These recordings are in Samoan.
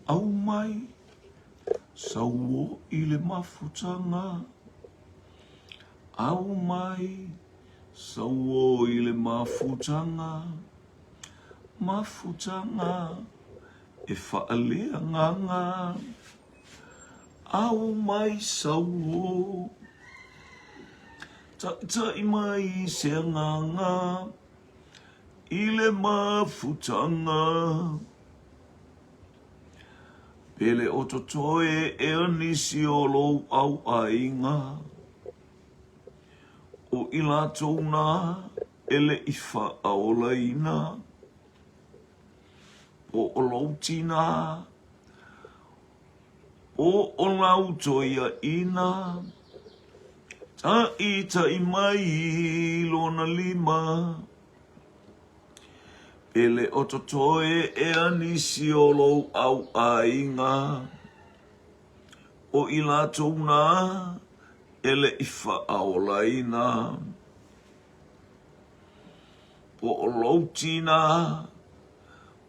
Aumai sauo i le mafutaga Aumai sauo i le mafutaga Mafutaga e faaleagaga Aumai sauo Taitai mai se agaga i le mafutaga Pele o totoe ea nisi o lou au aiga, o i latou na e le i faaolaina, po o lou tina, po o lau toeaina, taitai mai lona lima. E le o totoe ea nisi o lou au aiga, o i latou na e le i faaolaina, po o lou tina,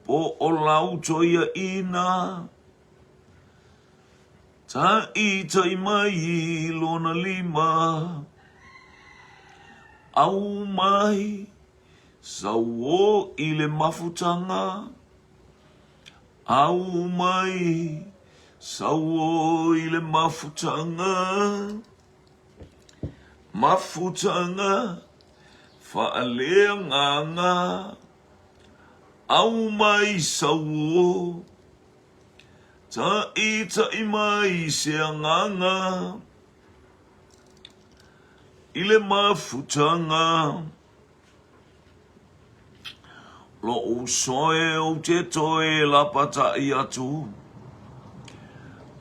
po o lau toeaina, Taitai mai lona lima, Aumai sauo i le mafutaga, Aumai sauo i le mafutaga, Mafutaga faaleagaga, Aumai sauo. Taʻitaʻi mai se agaga i le mafutaga. Loʻu uso e ou te toe lapataʻi atu,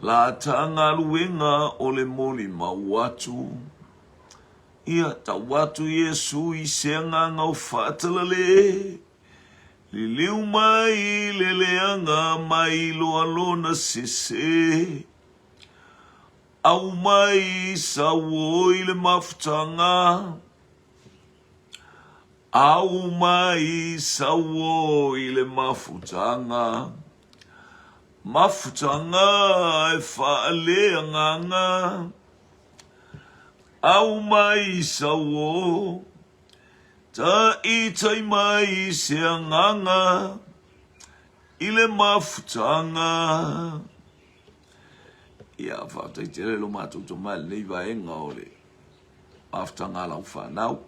La ta galuega o le molimau atu. Ia tau atu Iesu i se agaga o faatalale. Liliu mai le leaga mai loa lona sese. Aumai sauo i le mafutaga. Aumai sauo i le mafutaga. Mafutaga e faaleagaga. Aumai sauo. Taitai mai se agaga i le mafutaga. Ia, faafetai tele lo matou tama i lenei vaega o le mafutaga a lau fanau.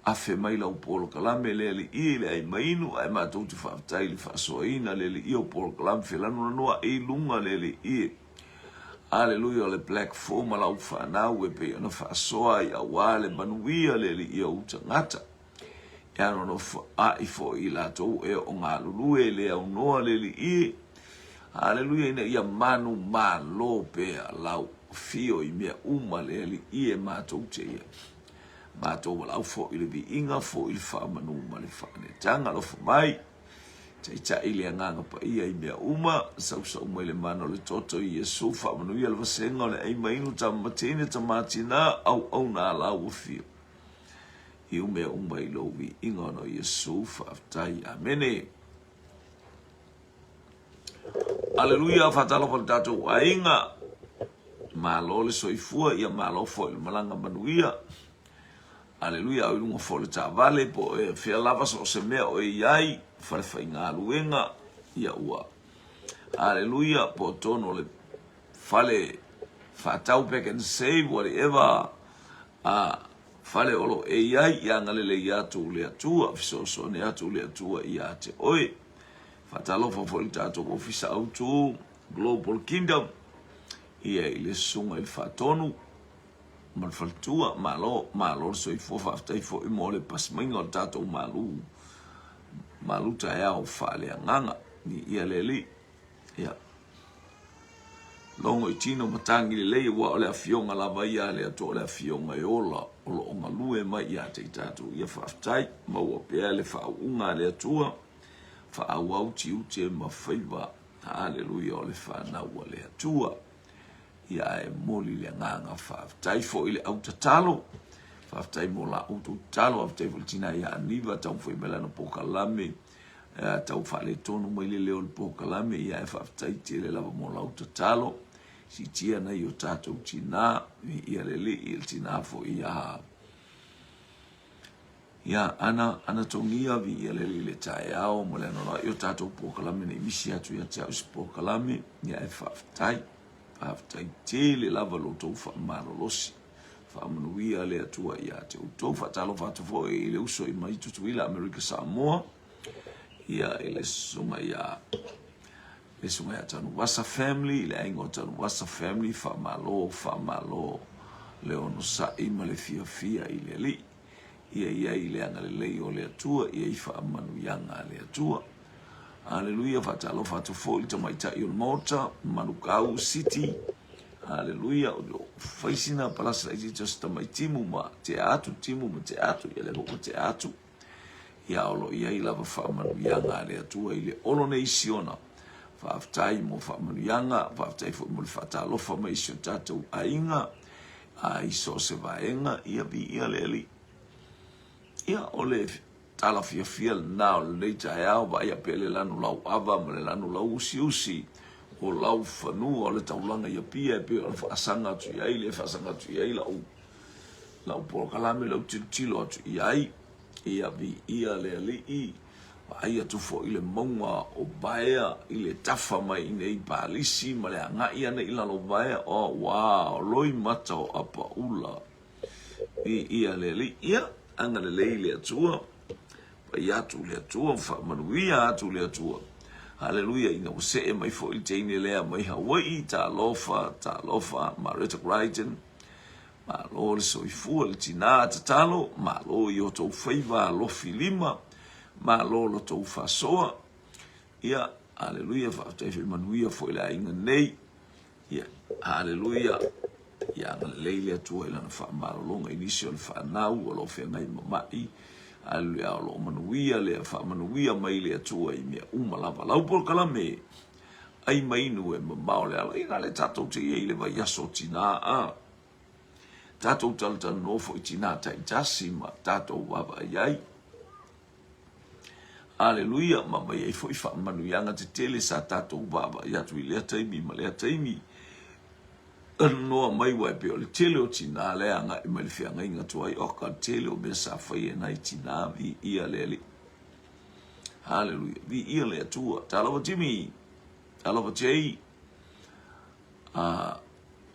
Afe mai lau polokalame le alii i le ai mainu ae matou te faafetai i le faasoaina le alii o polokalame felanulanu i luga le alii. Aleluia o le Black Form a lau fanau e pei ona faasoa ai aua le manuia le alii o ou tagata. E anoanoai foi i latou e o galulue le aunoa le alii. Aleluia ina ia manu malo pea lau afio i mea uma le alii e matou te ia. Matou valaau foi i le viiga foi i le faamanu ma le faanetaga alofa mai. Taitai le Agaga Paia i mea uma, sausau mai le mana o le toto i Iesu, faamanuia le vasega o le ai mainu, tama teine, tama tina, auauna a lau afio. Iu mea uma i lou viiga ona o Iesu, faafetai. Amene. Aleluia, faatalofa le tatou aiga. Malo le soifua, ia malo foi le malaga manuia. Aleluia, au i luga foi o le taavale, po o fea lava so o se mea o e i ai, fale faigaluega, ia ua, aleluia, po o totonu o le fale faatau pack and save, whatever, a fale o lo o e i ai, ia agalelei atu le Atua, fesoasoani atu le Atua ia te oe. Faatalofa foi i le tatou Ofisa Autu, Global Kingdom, ia i le Susuga i le Faatonu, ma le faletua. Malo, malo le soifua, faafetai foi mo le pasi maiga o le tatou malu, malu taeao faaleagaga. Ia le Alii, ia logo i tino ma tagi lelei, aua o le afioga lava ia a le Atua, o le afioga e ola, o lo o galue mai ia te i tatou. Ia faafetai, maua pea le faauuga a le Atua, faaauau tiute ma faiva, haleluia, o le fanau a le Atua. Ia ae momoli le agaga faafetai foi i le au tatalo. Faafetai mo la outou tatalo, faafetai foi i le tina ia Aniva, taumafai mai lana polokalame. Tau faaletonu mai le leo o le polokalame, ia ae faafetai tele lava mo lau tatalo. Siitia nai o tatou tinā, viia le Alii, le tinā foi ia ia Ana, Ana Togia, viia le Alii i le taeao ma le anoanoai o tatou polokalame nei misi atu ia te au se polokalame, ia ae faafetai. Faafetai tele lava lo outou faamalolosi. Faamanuia le Atua ia te outou. Faatalofa atu foi i le uso i mai Tutuila, Amerika Samoa, ia i le susuga ia le susuga ia Tanuvasa family, le aiga o Tanuvasa family, faamalo, faamalo le onosai ma le fiafia i le Alii. Ia i ai le agalelei o le Atua, ia i faamanuiaga a le Atua. Aleluia, faatalofa atu foi i le tamaitai o le Maota, Manukau City. Aleluia, o lo fai sina palasa laitiiti o se tamaitimu ma tea atu, timu ma tea atu, ia lea foi ua tea atu. Ia o lo o i ai lava faamanuiaga a le Atua i le olo nei Siona. Faafetai mo faamanuiaga, faafetai foi mo le faatalofa mai i si o tatou aiga, a i so o se vaega, ia viia le Alii. Ia, o le tala fiafia lena o lenei taeao, vaaia pea le lanu lauava ma le lanu lauusiusi o laufanua o le taulaga i Apia e pei ona faasaga atu i ai le faasaga atu i ai lau lau polokalame lau tilotilo atu i ai. Ia viia le Alii, vaai atu foi le mauga o Vaea i le tafa mai i nei Palisi ma le agai ane i lalo o Vaea, oh, wow, loimata o Apaula. Viia le Alii. Ia, agalelei le Atua, pai atu le Atua, faamanuia atu le Atua. Haleluia, ina ua see mai foi le teine lea mai Hawaii, talofa, talofa, Maretta Crichton, malo le soifua, le tinā tatalo, malo i o tou faiva alofi lima, malo lo tou faasoa. Ia, haleluia, faafetai foi manuia foi le aiga nei. Ia, haleluia, ia agalelei le Atua i lana faamalologa i nisi o le fanau o lo o feagai ma ma'i. Haleluia, o lo o manuia le faamanuia mai le Atua i mea uma lava. Lau polokalame, ai ma inu e mamao le ala. Ia na le tatou te i ai i le vaiaso o tinā a. Tatou talatalanoa foi i tinā taitasi ma tatou vaavaai ai. Aleluia, ma aumai ai foi faamanuiaga tetele sa tatou vaavaai atu i lea taimi ma lea taimi. Talanoa mai ua e pei o le tele o tinā lea agai mai le feagaiga tuai, oka le tele o mea sa faia e nai tinā, viia le Alii. Haleluia, viia le Atua. Talofa Jimmy, talofa Jay,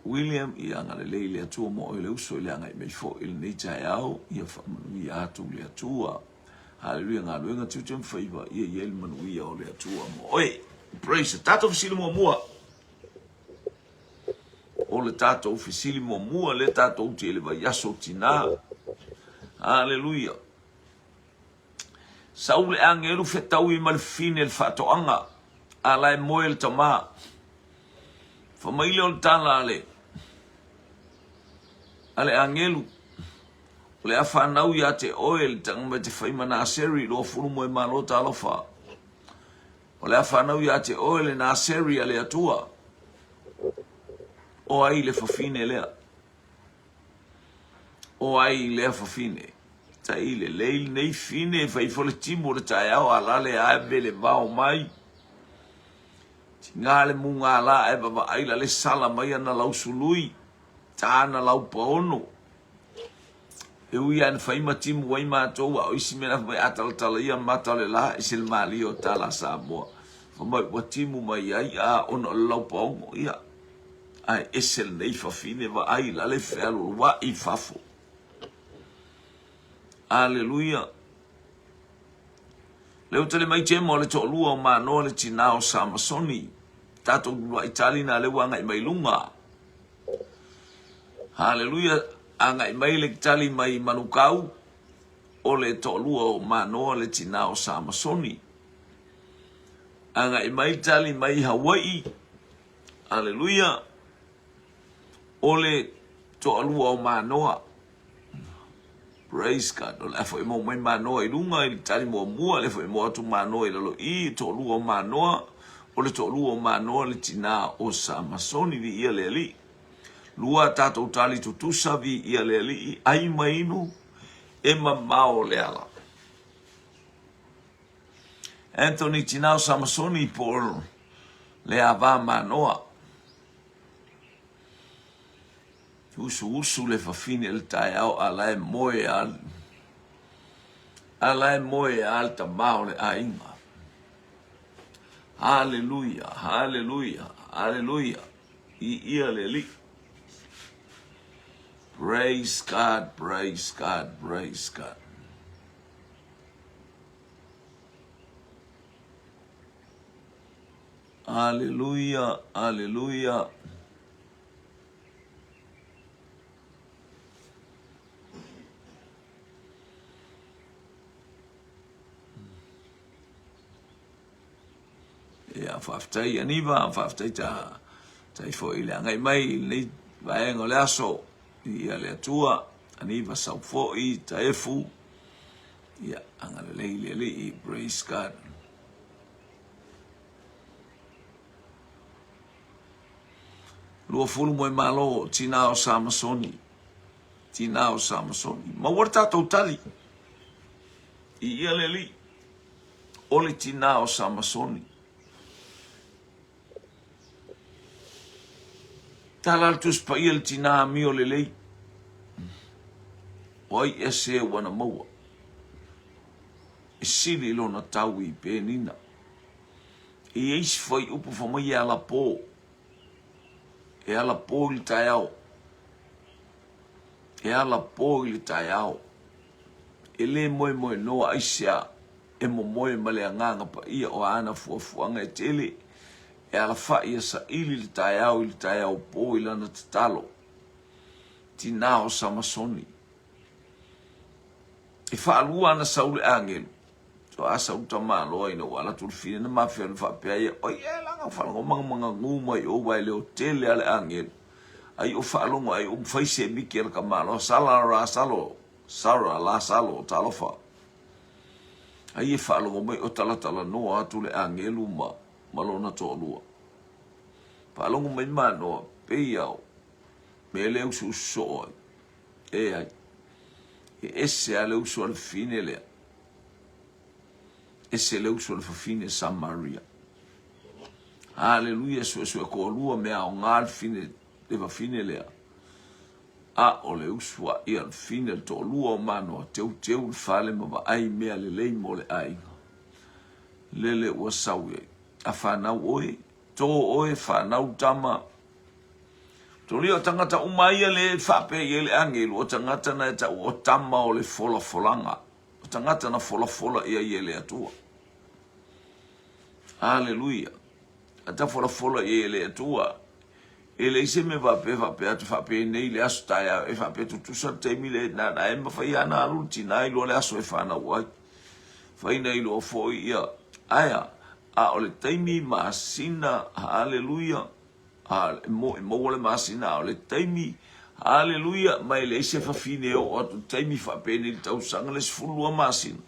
William, ia agalelei le Atua mo oe le uso i le agai mai foi i lenei taeao, ia faamanuia atu le Atua. Haleluia, galuega tiute ma faiva, ia i ai le manuia o le Atua mo oe. Praise the tatou fesili muamua. O le tatou fesili muamua le tatou te i le vaiaso tinā. Haleluia. Sau le agelu fetaui ma le fine le faatoaga, a la e moe le tama. Fa mai lea o le tala a le, a le agelu, o le a fanau ia te oe le tanga te fai ma Naseri, 20 moe malo talofa. O le a fanau ia te oe le Naseri a le Atua. O ai le fafine lea? O ai lea fafine? Tai lelei lenei fine e fai fo le timu o le taeao a lale ave le vao mai. Tiga le muga la e vavaai la le sala mai ana lau sului, ta ana lau paono. E ui lava ina fai ma timu ai matou, a o isi mea na fai mai, a talatala ia mata o le la, ese le malie o tala a Samoa. Fai mai ua timu mai ai, a ona o le lau paogo, ia. Ae ese lenei fafine vaai la le fealualuai i fafo. Aleluia. Leo tali mai Jema o le toalua o Manoa le tinā o Samasoni. Tatou uluai tali na lea ua agai mai luga. Haleluia. Agai mai le tali mai Manukau o le toalua o Manoa le tinā o Samasoni. Agai mai tali mai Hawaii. Aleluia. O le toalua o Manoa. Praise God. O le a foi mau mai Manoa i luga i le tali muamua, le foi mau atu Manoa i lalo i, toalua o Manoa. O le toalua o Manoa le tinā o Samasoni, viia le Alii. Lua tatou tali tutusa, viia le Alii, ai ma inu, e mamao le ala. Anthony Tinao Samasoni po o Leava Manoa. Usuusu le fafine i le taeao a la e moe a a la e moe a le tama o le aiga. Haleluia, haleluia, haleluia. Viia le Alii. Praise God, praise God, praise God. Haleluia, haleluia. Ia, faafetai Aniva, faafetai ta tai foi i le agai mai i lenei vaega o le aso. Ia le Atua, Aniva sau foi, Taefu, ia, agalelei le Alii, praise God. 20 moemalo, tina o Samasoni, tina o Samasoni. Maua le tatou tali i ia le Alii. O le tina o Samasoni. Tala le Tusi Paia le tina amio lelei. O ai ea se ua na maua? E sili i lona tau i Penina. E i ai si fuaiupu fai mai e alapō. E alapō i le taeao. E alapō i le taeao. E lē moemoenoa aisea e momoe ma le Agaga Paia o āna fuafuaga e tele, e alafaʻi a saili le taeao i le taeao pō i lana tatalo. Tinā o Samasoni. E faalua ana sau le agelu, toa sau tamaloa ina ua ala atu le fine na mafea ona faapea ia, Oi e laga faalogo mangamangagu mai ou ae leo tele a le agelu. Ai o faalogo ai o mafai se miki a le tamaloa, sala ra salo. Sarah, Lasalo, talofa. Ai e faalogo mai o talatalanoa atu le agelu ma, ma lona toalua. Faalogo mai Manoa, pei a o mea le usuusu soo ai. E ai. E ese a le usu a le fafine lea. Ese le usu a le fafine Samaria. Haleluia, suesue toalua mea aoga le fafine, le fafine lea. A o le usu aʻi a le fine le toalua o Manoa, teuteu le fale ma vaai mea lelei mo le aiga. Lele ua sau i ai. A fanau oe, tō oe, fanau tama. Tolia o tagata uma ia le faapea i ai le agelu, o tagata na e taua o tama o le folafolaga, o tagata na folafola i ai e le Atua. Aleluia. A ta folafola i ai e le Atua, E leai se mea faapea faapea atu faapenei le aso taeao e faapea tutusa le taimi le na na e mafai lava ona alu le tina i loa le aso e fanau ai. Fai na iloa foi ia aea a o le taimi masina haleluia a mo e maua le masina a o le taimi haleluia ma e leai se fafine e oo atu taimi faapenei le tausaga le 12 masina.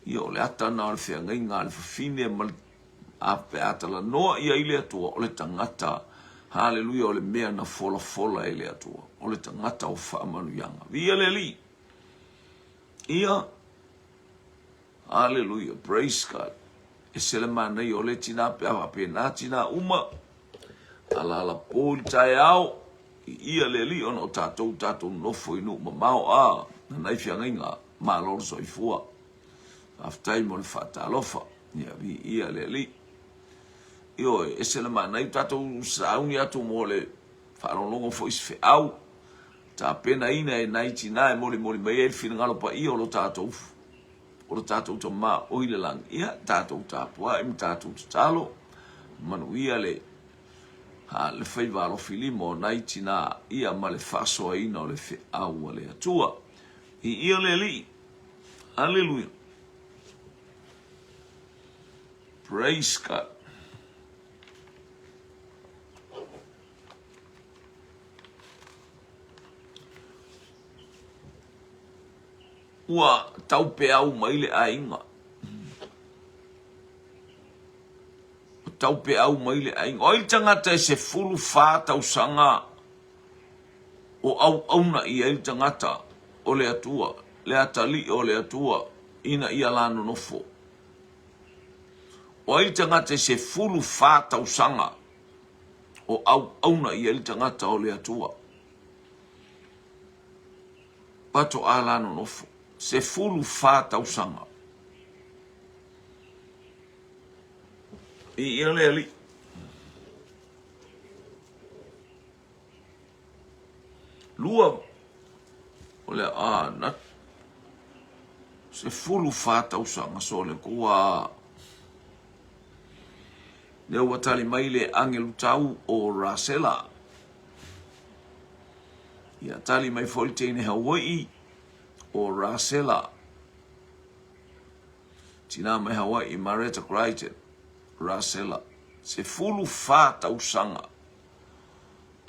Ia o le ata na o le feagaiga a le fafine ma le A pe a talanoa ia i le Atua, o le tagata, haleluia, o le mea na folafola e le Atua, o le tagata o faamanuiaga. Viia le Alii! Ia, haleluia, praise God. E se le manaia o le tina pe a faapena tina uma, alalapo i le taeao, i ia le Alii ona o tatou, tatou nofo i nuu mamao, a, na nai feagaiga, malo le soifua. Faafetai mo le faatalofa. Ia, viia le Alii. Ioe, ese le manaia, tatou sauni atu mo le faalogologo foi i se feau, tapenaina e nai tina e molimoli mai ai le finagalo paia o lo tatou o lo tatou Tama o i le lagi. Ia, tatou tapuai ma tatou tatalo, manuia le ha, le faiva alofilima o nai tina, ia ma le faasoaina o le feau a le Atua. Viia le Alii. Aleluia. Praise God. Ua taupeau mai le aiga. Ua taupeau mai le aiga. O ai le tagata e 14 tausaga o auauna i ai le tagata o le Atua, le atalii o le Atua, ina ia la nonofo. O ai le tagata e 14 tausaga o auauna i ai le tagata o le Atua? Faatoa la nonofo. 14 tausaga. Viia le Alii. Lua o le a na 14 tausaga sole kua lea ua tali mai le agelu tau o Rasela. Ia tali mai foi le teine Hawaii o Rasela. Tina mai Hawaii Mareta Crichton Rasela. 14 tausaga.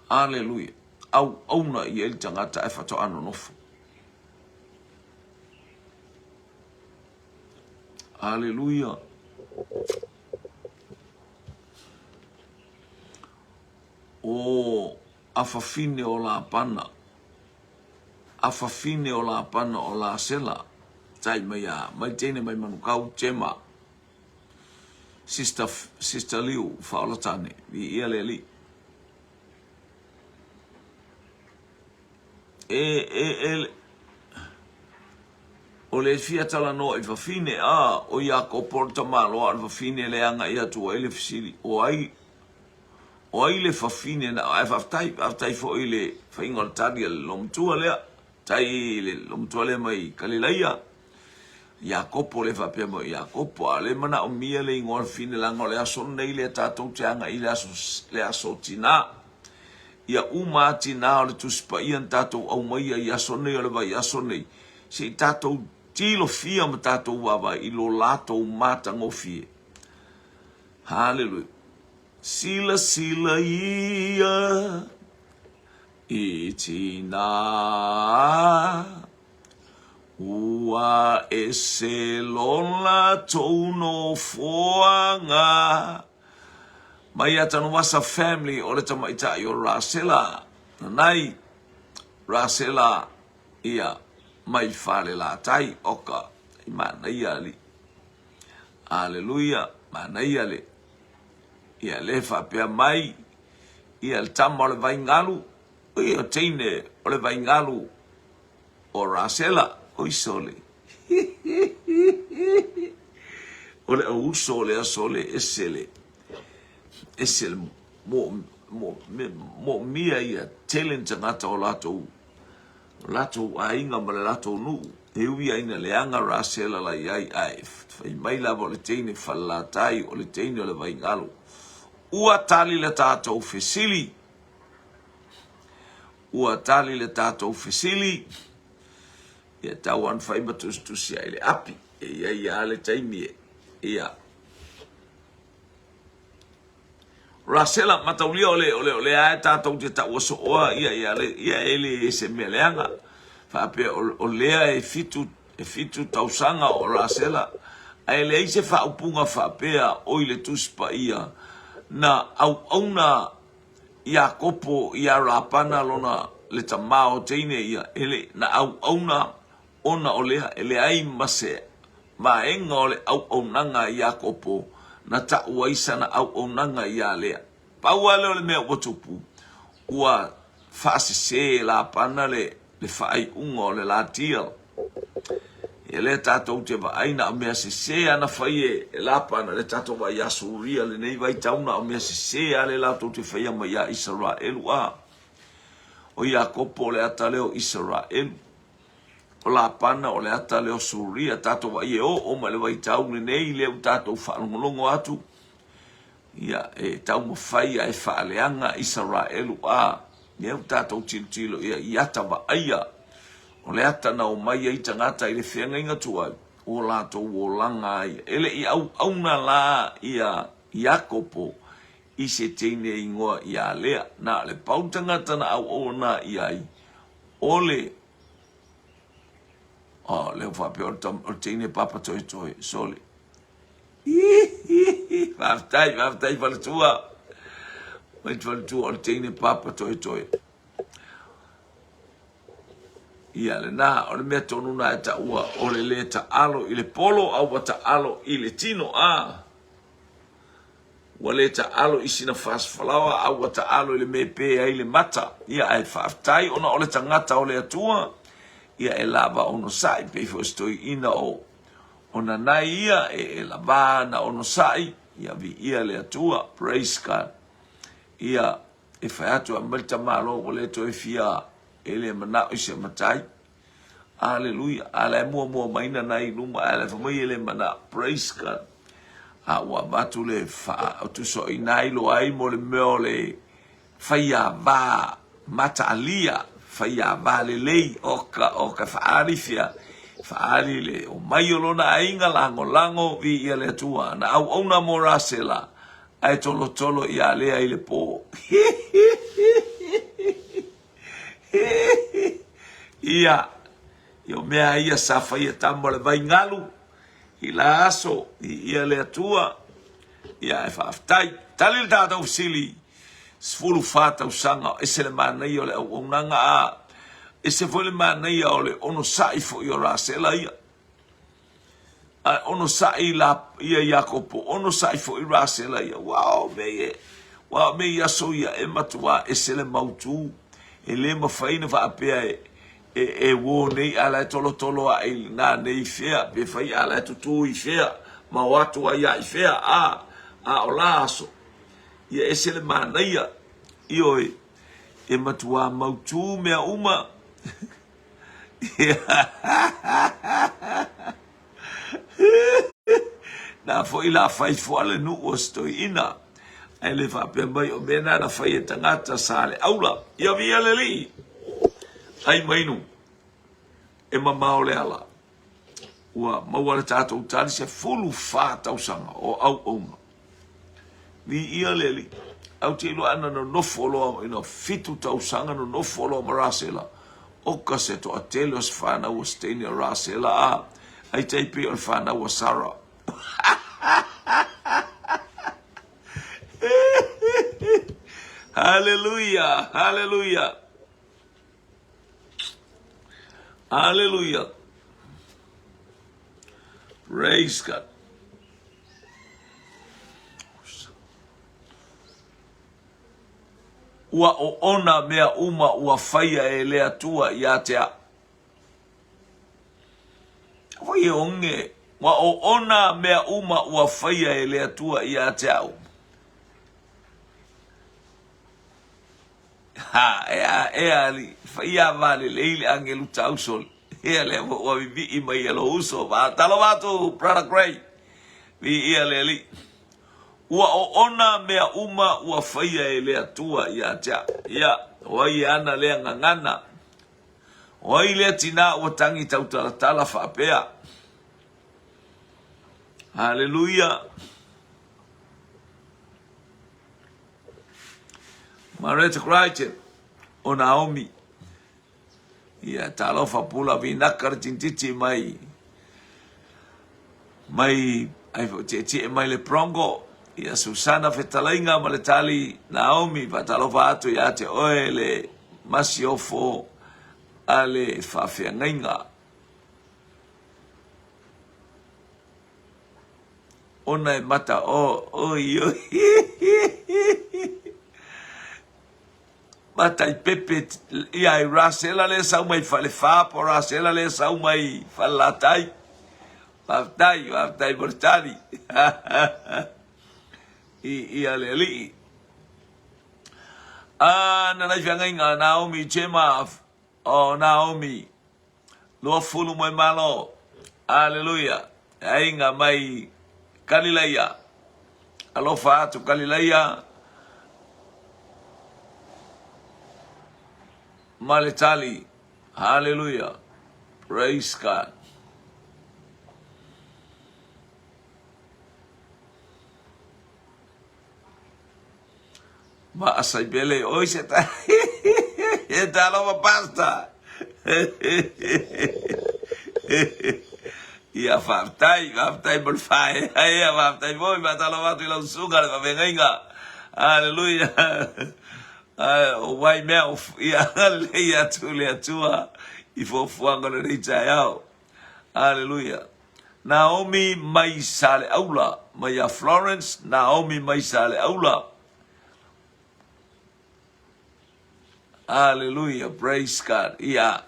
Aleluia. Auauna i ai le tagata ae faatoa nonofo. Aleluia. O afafine o Lapana, afafine o Lapana o Lasela, tai mai a, mai teine mai Manukau, Jema, Sister, Sister Liu, Faolatane, viia le Alii. E, e, e, o le fia talanoa i fafine, a, o Iakopo le tamaloa a le fafine le agai atu ai le fesili, o ai, o ai le fafine na, ae faafetai, faafetai foi i le faiga o le tali a le lomatua lea, tai i le lomatua lea mai Kalilaia, Iakopo lea faapea mai o Iakopo, a o lea e manaomia le igoa o le fafine leaga o le aso lenei lea tatou te agai i le aso, le aso tinā. Ia uma a tinā o le Tusi Paia na tatou aumaia i aso nei o le vaiaso nei, se i tatou tilofia ma tatou vaavaai i lo latou matagofie. Haleluia. Silasila ia i tinā Ua ese lo latou nofoaga. Mai ia Tanuvasa family o le tamaitai o Rasela Nanai Rasela ia mai Falelatai oka i manaia alii Aleluia manaia le ia le faapea mai ia le tama o le vaingalu ia teine o le vaingalu O Rasela, oi sole. O le auuso o lea sole ese le ese le mo mo moomia ia tele ni tagata o latou o latou aiga ma le latou nuu. E ui ai ina leaga Rasela la i ai ae fai mai lava o le teine falelatai o le teine o le vaigalo. Ua tali le tatou fesili. Ua tali le tatou fesili, ia tau lava ona fai ma tusitusi ai le api. E i ai lava le taimi e, ia. Rasela, mataulia o le, o le, o lea e tatou te taua sooa, ia, ia, le, ia e le se mea leaga. Faapea o, o lea e fitu, e fitu tausaga o Rasela, ae leai se faaupuga faapea o i le Tusi Paia na auauna Iakopo iā Lapana lona le tamā o teine ia, e le, na auauna ona o lea, e leai ma se vaega o le auaunaga a Iakopo na taʻu ai sana auaunaga iā Lea. Pau lava lea o le mea ua tupu, ua faasesē e Lapana le, le faaiuga o le la deal. Ia lea tatou te vaai na o mea sesē a na fai e Lapana le tatou vaai ia Suria lenei vaitau na o mea sesē a le latou te faia mai ia Isaraelu a o Iakopo o le ata lea o Isaraelu o Lapana o le ata lea o Suria tatou vaai e oo mai le vaitau lenei lea ua tatou faalogologo atu Ia, e taumafai a e faaleaga Isaraelu a, lea ua tatou tilotilo ia i ata vaaia, o le ata na omai ai tagata i le feagaiga tuai, o latou olaga ai. E le i auauna la ia Iakopo i se teine ingoa ia Lea, na o le pau tagata na auauna i ai, o le, oh, lea ua faapea o le teine papa toetoe, sole. Faafetai, faafetai faletua. Mai te faletua o le teine papa toetoe. Ia lena, o le mea tonu na e taua o le le taalo i le polo a ua taalo i le tino a. Ua le taalo i sina fast flower a ua taalo i le mea e pe ai le mata. Ia ae faafetai ona o le tagata o le Atua, ia e lava onosai pei foi o se toeaina o o nanai ia e, e lava ana onosai, ia viia le Atua. Praise God. Ia e fai atu a mai le tamaloa ua le toe fia e le manao i se matai. Aleluia. A la e muamua mai nanai i luma, ae la e fai mai e le manao. Praise God. A ua avatu le faatusauina ai loa ai mo le mea o le faiava mataalia, faiava lelei, oka, oka, faaali fia, faaali le omai o lona aiga lagolago, viia le Atua. Na auauna mo Rasela, ae tolotolo ia Lea i le po. Ia, ia o mea ia sa faia tama o le vai galu i la aso, i ia le Atua, ia e faafetai. Tali le tatou fesili, 14 tausaga, ese le manaia o le auaunaga a, ese foi le manaia o le onosai foi o Rasela ia. Ae onosai la ia Iakopo, onosai foi Rasela ia. Ua o mea ia, ua o mea i aso ia e matuā ese le mautū. E le mafai ona faapea e, e, e uō nei a la e tolotolo aʻe i lenā nei fea, pe fai a la e tutū i fea, ma o atu ai a i fea, a, a o la aso. Ia ese le manaia, ioe, e matuā mautū mea uma. Na foi la fai foa le nuu o se toeaina, ae le faapea mai o mea na na fai e tagata sa le aula. Ia viia le Alii, ai ma inu, e mamao le ala. Ua maua le tatou tali 14 tausaga o auauna. Viia le Alii. Ae ou te iloa ana nonofo loa ina 7 tausaga nonofo loa ma Rasela, oka se toatele o se fanau a se teine o Rasela a ai tai pei o le fanau a Sara. Haleluia, haleluia. Haleluia. Praise God. Ua oona mea uma ua faia e le Atua ia te au. Foi e onge, ua oona mea uma ua faia e le Atua ia te au. Ha, ea, ea, ali, faia valelei le agelu tausoli. Ea lea ua vivii mai e lou uso. Faatalofa atu, Brother Gray. Viia le Alii. Ua oona mea uma ua faia e le Atua ia te au. Ia, o ai e ana lea gagana? O ai lea tinā ua tangi tautalatala faapea? Haleluia! Mareta Crichton, o Naomi. Ia, talofa pula vinaka le tintiti mai mai ai fo tietie mai le Bronco. Ia, Susana fetalaiga ma le tali Naomi, faatalofa atu ia te oe le masiofo a le faafeagaiga. Ona e mata o, oi oi Matai pepe ia i Rasela lea sau mai Falefa po Rasela lea sau mai Falelatai. Faafetai, faafetai mo le tali. I ia le alii. Ah, na nai feagaiga Naomi Chema o Naomi 20 Moemalo. Aleluia. E aiga mai Kalilaia. Alofa atu Kalilaia ma le tali. Haleluia. Praise God. Ma asaibele oi se ta e talofa pasta. Ia faafetai, faafetai mo le faaeaea, faafetai foi, faatalofa atu i lau susuga le faafeagaiga. Haleluia. O wai mea o ia agalelei atu le Atua i fuafuaga o lenei taeao. Haleluia. Naomi mai Saleaula, mai ia Florence, Naomi mai Saleaula. Hallelujah, praise God. Ia.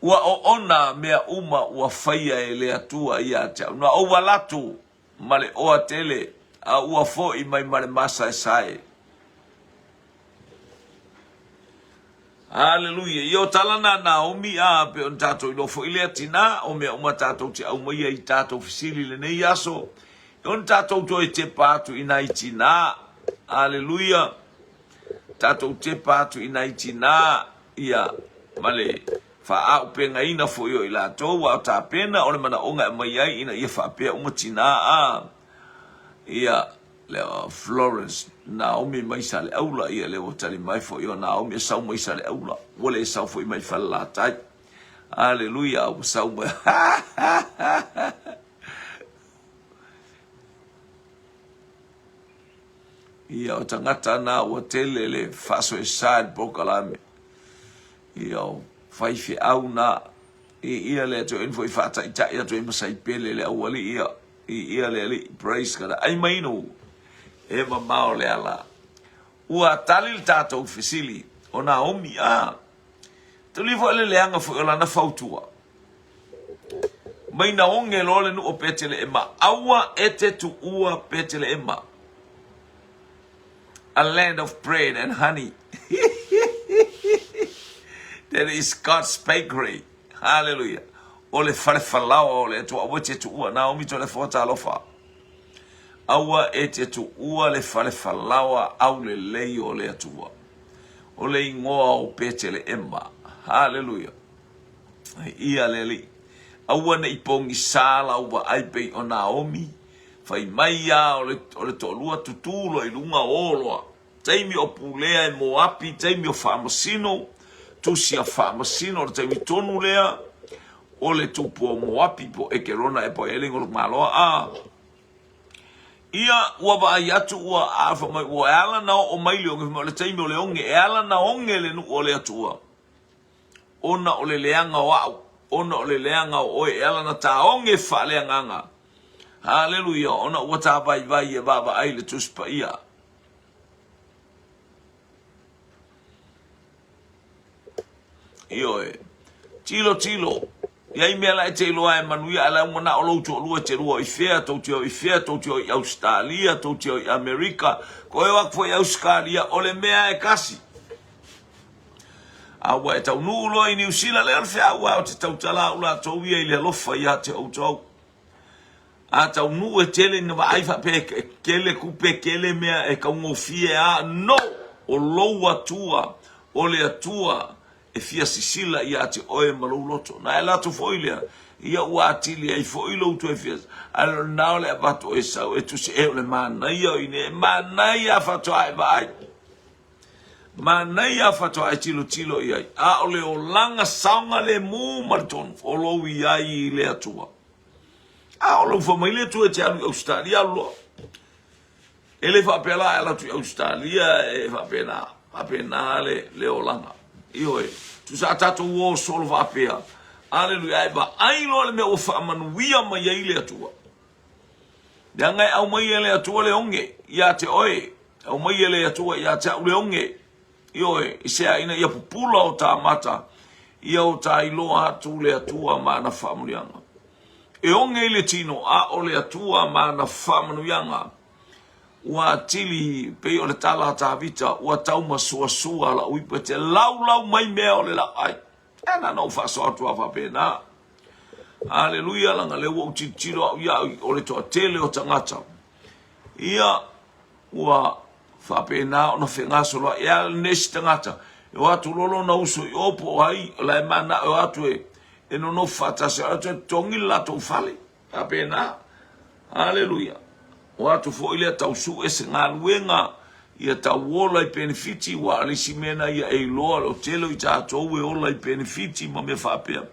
Ua oona mea uma ua faia e le Atua ia te au. Na ou ala atu ma le oa tele, a ua foʻi mai ma le masaesae. Aleluia. Ia o tala na Naomi a pe ona tatou iloa foi lea tina o mea uma tatou te aumaia i tatou fesili lenei aso. E ona tatou toe tepa atu i nai tina. Aleluia. Tatou tepa atu i nai tina ia ma le faaaupegaina foi o i latou a o tapena o le manaoga e aumai ai ina ia faapea uma tina a ia lea Florence Naomi mai Saleaula ia lea ua tali mai foi o Naomi e sau mai Saleaula ua le sau foi mai Falelatai. Aleluia ua sau mai Ia o tagata na ua tele le faasoesa i le polokalame. Ia o faifeau na i ia le atu foi faataitai atu ai ma Saipele le aualii ia i ia le alii. Praise God. Ai mai inu e mamao le ala. Ua tali le tatou fesili o Naomi a. Tuli foi le leaga foi o lana fautua. Mai na oge loa le nuu o Peteleema, aua e te tuua Peteleema. A land of bread and honey. That is God's bakery. Hallelujah. O le fale falaoa o le Atua, aua e te tuua. Naomi Toleafoa talofa. Aua e te tuua le fale falaoa aulelei o le Atua. O le igoa o Peteleema. Hallelujah. Ia le Alii, aua ne i pogisa lau vaai pei o Naomi, fai mai a o le, o le toalua tutū loa i luga o loa. Taimi o pulea e Moapi, taimi o faamasino, tusi a faamasino, o le taimi tonu lea, o le tupu o Moapi po Ekerona e po e le Maloa a. Ia, ua vaai atu ua a fai mai, ua e ala na oo mai le oge, fai mai o le taimi o le oge, e ala na oge le nuu o le Atua. ona o le leaga o au, ona o le leaga o oe, e ala na taoge faaleagaga. Haleluia, ona ua ta vaivai e vaavaai le Tusi Paia. Ioe, tilo tilo, i ai mea la e te iloa e manuia, ae la e manao lou toalua e te lua o i fea, tou te o i fea, tou te o i Ausetalia, tou te o i Amerika, koe o atu foi i Ausekalia, o le mea e kasi. A ua e taunuu loa i Niu Sila, lea o le feau a o te tautala au latou ia i le alofa ia te outou. A taunuu e tele ina vaai faapea e tele tupe, tele mea e taugofie a, no! O lou Atua, o le Atua e fia sisila ia te oe ma lou loto. Na e latou foi lea, ia ua atili ai foi lou toe fia, ae o lena o le avatu e sau e tusi e o le manaia o ine, e manaia faatoa e vaai. Manaia faatoa e tilotilo i ai, a o le olaga saogalemu ma le tonu o lou i ai i le Atua. A o lou fai mai le Atua e te alu i Ausetalia, alu loa. E le faapea la e alu atu i Ausetalia e faapena, faapena le, le olaga. Ioe, tusa a tatou o solo faapea, aleluia, ae vaai loa le mea ua faamanuia mai ai le Atua. Leaga e aumai e le Atua le oge ia te oe, aumai e le Atua ia te au le oge, ioe, i sea ina ia pupula o ta mata, ia o ta iloa atu le Atua ma ana faamanuiaga. E oge i le tino, a o le Atua ma ana faamanuiaga. Ua atili, pei o le tala a Tavita, ua taumasuasua la'u ipu e te laulau mai mea o le la'u ai. E na ona ou faasoa atu lava faapena. Aleluia, laga lea ua ou tilotilo au ia au o le toatele o tagata. Ia, ua faapena ona fegasoloai. E ala nesi tagata, e o atu loa lona uso i o po o ai, o la e manao e o atu e, e nonofo faatasi, o atu e totogi le latou fale. Faapena. Aleluia. O atu foi lea tau sue se galuega ia tau ola i penefiti, ua o le isi mea na ia e iloa o tele o i tatou e ola i penefiti ma mea faapea.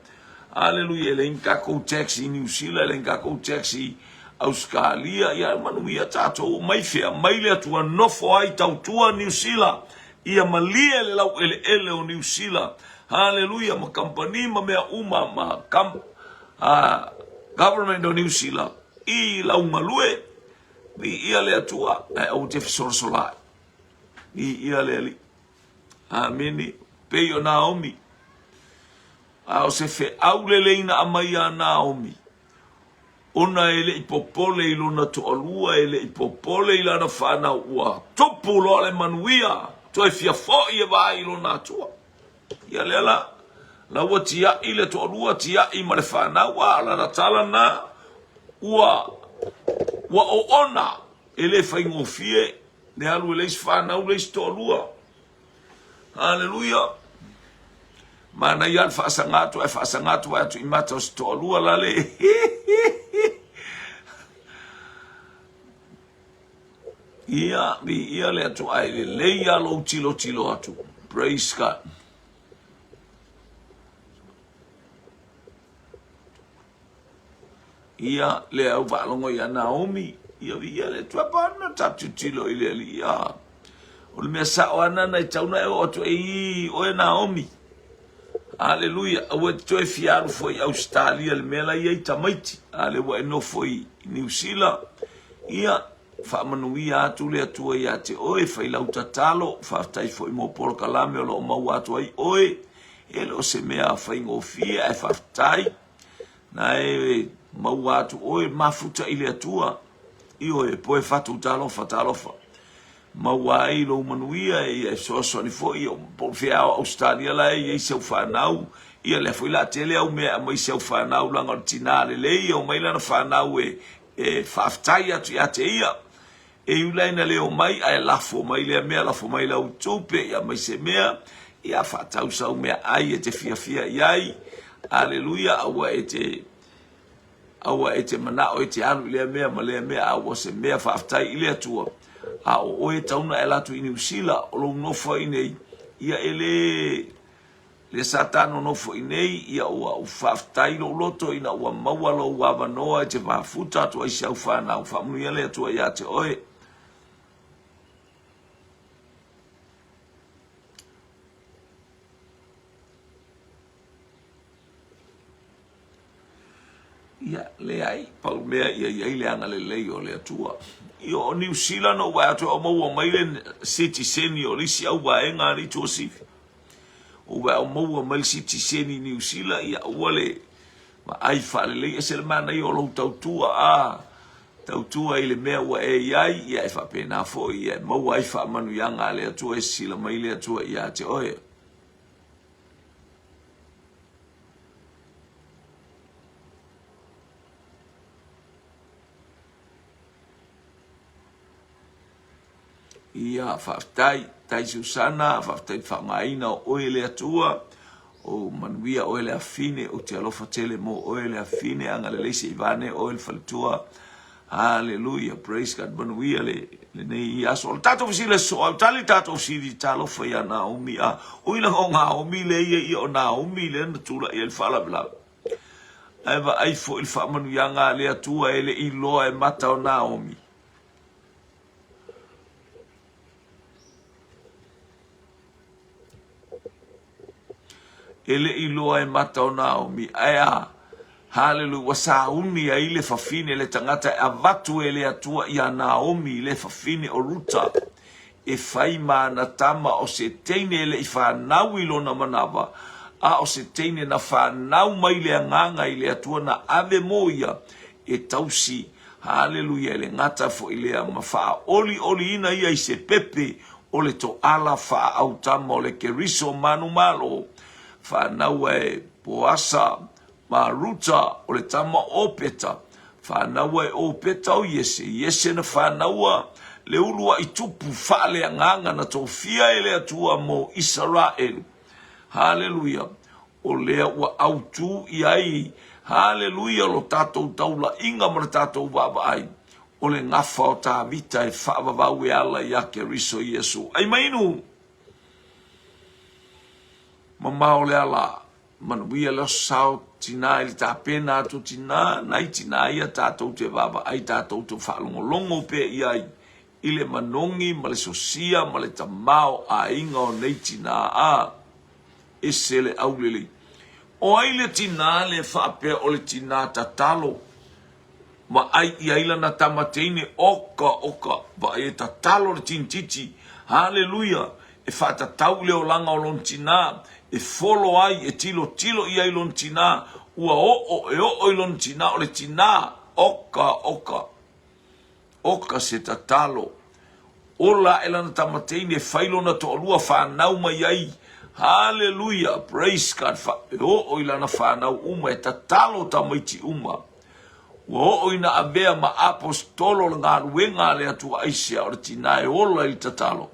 Aleluia, e leai ni tatou tax i Niu Sila, e leai ni tatou tax i Ausetalia, ia manuia tatou, mai fea, mai le Atua nofo ai tautua Niu Sila, ia malie le laueleele o Niu Sila, haleluia, ma kamupani ma mea uma, ma kam... Government o Niu Sila i lau galue, viia le Atua, ae aua te fesolasolaai. Viia le Alii. Amene. Pei o Naomi. A o se feau lelei na aumai ia Naomi, ona e le i popole i lona toalua, e le i popole i lana fanau, ua tupu loa le manuia, toe fia foi e vaai i lona Atua. Ia lea la, la ua tiai le toalua, tiai ma le fanau, a o lana tala lena, ua, ua oona, e le faigofie le alu e leai se fanau, leai se toalua. Haleluia! Manaia le faasaga atu ae faasaga atu vae atu i mata o se toalua la le Ia, viia le Atua ae lelei lava lou tilotilo atu. Praise God. Ia, lea au faalogo ia Naomi, ia viia le Atua pa na ta tilotilo i le Alii. Ia, o le mea sao ana na i tau na e oo atu ei oe Naomi. Aleluia, aua e te toe fia alu foi i Ausetalia le mea la i ai tamaiti, a lea ua e nofo i Niu Sila. Ia, faamanuia atu le Atua ia te oe, fai lau tatalo, faafetai foi mo polokalame o lo o maua atu ai oe. E le o se mea faigofie ae faafetai. Na e maua atu oe mafuta i le Atua. Ioe, poe fatu talofa talofa. Maua ai lou manuia ia e fesoasoani foi po o fea o Ausetalia la e i ai si au fanau. Ia lea foi la tele au mea e aumai si au fanau leaga o le tina lelei e omai lana fanau e e faafetai atu ia te ia. E ui la ina le omai ae lafo mai lea mea, lafo mai lau tupe, ia aumai se mea, ia faatau sau meaai e te fiafia i ai. Aleluia, aua e te aua e te manao e te alu i lea mea ma lea mea, a ua se mea faafetai i le Atua. A o oe e tatau ona e alu atu i Niu Sila, o lou nofo ai nei, ia e le lea sa ta nonofo i nei, ia ua ou faafetai lou loto ina ua maua lou avanoa e te mafuta atu ai si au fanau. Faamanuia le Atua ia te oe. Ia, leai, pau mea ia i ai le agalelei o le Atua. Ia, o Niu Sila na ou vaai atu au maua mai le sitiseni o le isi au vaega a le Tuasivi. Ou vaai au maua mai le sitiseni i Niu Sila, ia aua le vaai faalelei ese le manaia o lou tautua, a tautua i le mea ua e i ai, ia e faapena foi, ia e maua ai faamanuiaga a le Atua e sisila mai le Atua ia te oe. Ia, faafetai, tai Susana, faafetai le faaaogaina o oe e le Atua, o manuia oe le afine, ou te alofa tele mo oe le afine, agalelei se i vane oe le faletua. Haleluia, praise God, manuia le lenei aso. O le tatou fesili e sosoo au, tali le tatou fesili, talofa ia Naomi, a ui langa o Naomi lea ia ia o Naomi lea na tulai ai le faalavelave. Ae vaai foi le faamanuiaga a le Atua e le i loa e mata o Naomi. E le i loa e mata o Naomi, ae a? Haleluia, ua sauni ai le fafine le tagata e avatu e le Atua iā Naomi le fafine o Ruta e fai ma ana tama o se teine e le i fanau i lona manawa, a o se teine na fanau mai le Agaga i le Atua na ave mo ia e tausi. Haleluia, e le gata foi lea ma faaolioliina ia i se pepe o le toala faaautama o le Keriso manumalo, fanau e Poasa ma Ruta o le tama o Opeta, fanau e Opeta o Iese, Iese na fanaua le uluai tupu faaleagaga na tofia e le Atua mo Isaraelu. Haleluia! O lea ua autū i ai, haleluia, lo tatou taulaiga ma le tatou vaavaai, o le gafa o Tavita e faavavau e ala iā Keriso Iesu. Ai mainu! Mamao le ala, manuia le aso sao tinā i le tapena atu tinā, nai tinā ia tatou te vaavaai, tatou te faalogologo pea i ai i le manogi ma le sosia ma le tamaoaiga o nei tinā. A, ese le aulelei. O ai le tinā lea faapea o le tinā tatalo vaai i ai lana tama teine oka oka vaai e tatalo le tinititi haleluia e faatatau i le olaga o lona tinā e folo ai e tilotilo i ai lona tinā ua oo e oo i lona tinā o le tinā oka oka Oka se tatalo. Ola aʻe lana tama teine e fai lona toalua fanau mai ai. Haleluia! Praise God! Fa, e oo i lana fanau uma, e tatalo tamaiti uma. Ua oo ina avea ma aposetolo le galuega a le Atua aisea o le tinā e ola i le tatalo.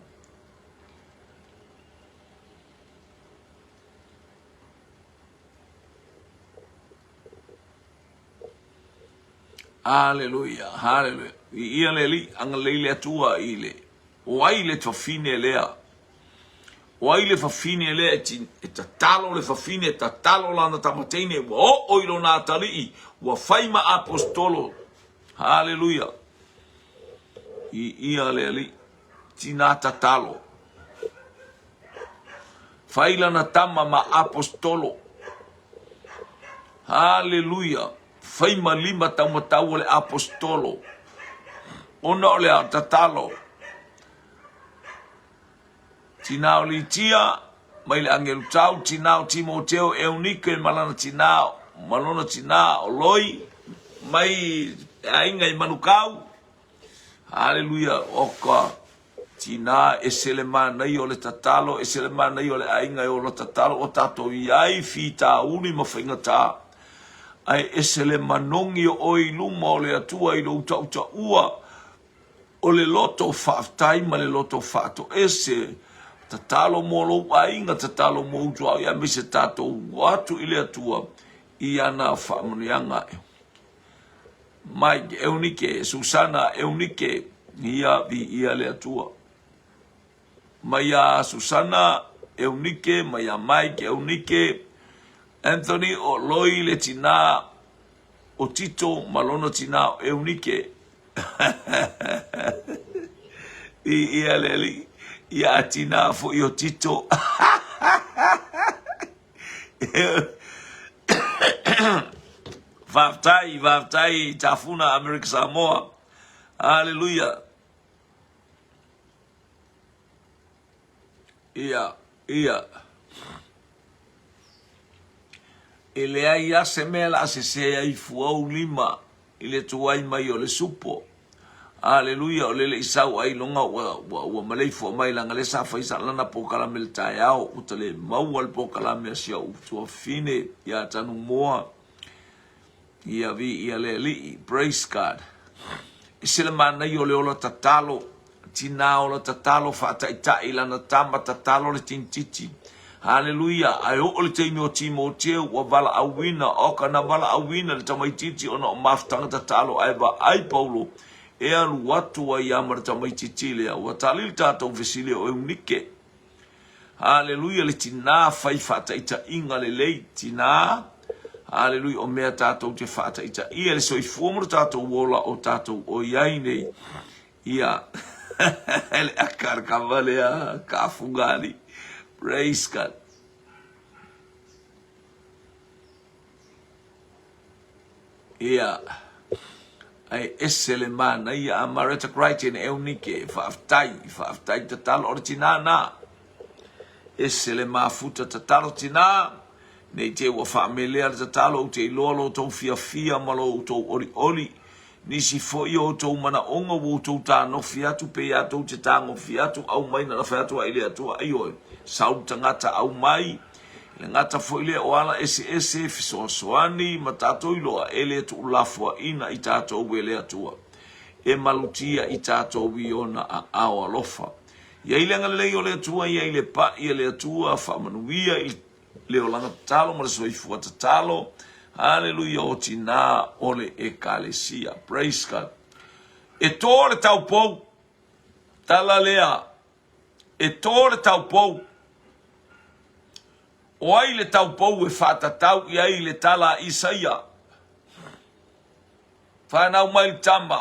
Aleluia, haleluia. Viia le Alii, agalelei le Atua i le, o ai le fafine lea? O ai le fafine lea e, ti, e tatalo le fafine, e tatalo lana tamateine, ua oo i lona atalii, ua fai ma apostolo. Haleluia. Viia le Alii. Tina tatalo. Fai lana tama ma apostolo. Haleluia! Fai ma lima taumatau o le apostolo. Ona o le tatalo. Tina o Litia, mai le agelu tau, tina o Timoteo, Eunike ma lana tina, ma lona tina o Loi, mai aiga i Manukau. Haleluia! Oka! Tinā, ese le manaia o le tatalo, ese le manaia o le aiga e ola tatalo ua tatou i ai fitauli ma faigatā. Ae ese le manogi o oe i luma o le Atua i lou tautaua o le loto faafetai ma le loto faatoese. Tatalo mo lou aiga, tatalo mo ou tuaoi aemaise tatou atu i le Atua i ana faamanuiaga. Mike, Eunike, Susana, Eunike, ia viia le Atua. Mai iā Susana, Eunike, mai iā Mike, Eunike, Anthony, o Loi le tinā o Tito ma lona tinā o Eunike. Viia le Alii, iā tinā foi o Tito. Faafetai, faafetai Tafuna Amerika Samoa. Haleluia. Ia, ia. E leai lava se mea la sese ai fua ou lima i le tuai mai o le supo. Aleluia, o lele i sau ai loga ua, ua, ua maleifua mai laga lea sa fai sa lana polokalame i le taeao, ua ta le maua le polokalame a si au tuafafine ia Tanumoa. Ia viia le Alii. Praise God. Ese le manaia o le ola tatalo, tinā ola tatalo, faataitai lana tama tatalo le tinititi. Haleluia! Ae oo le taimi o Timoteo ua valaauina, oka na valaauina le tamaitiiti ona o mafutaga tatalo, ae vaai Paulo e alu atu ai a ma le tamaitiiti lea. Ua tali le tatou fesili o Eunike. Haleluia! Le tinā fai faataitaiga lelei, tinā, haleluia, o mea tatou te faataitaia le soifua ma lo tatou ola o tatou o i ai nei. Ia, le aka le kava lea, ka fugali. Praise God. Ia, ai ese le manaia a Mareta Crichton Eunike, faafetai, faafetai tatalo o le tinā nā. Ese le mafuta tatalo tinā, nei te ua faamelea le tatalo, ou te iloa lo outou fiafia ma lo outou olioli, Nisi foi o outou manaoga ua outou tanofi atu, pei a tou te tagofi atu, aumai na fai atu ai le Atua, ioe, sau le tagata aumai, le gata foi lea o ala eseese, fesoasoani, ma tatou iloa, e le tuulafoaina i tatou e le Atua, e malutia i tatou i ona aao alofa. I ai le agalelei o le Atua, i ai le pai a le Atua, faamanuia i le olaga tatalo ma le soifua tatalo. Haleluia o tinā o le Ekalesia. Praise God. E tō le taupou. Tala lea. E tō le taupou. O ai le taupou e faatatau i ai le tala a Isaia? Whanau mai le tama.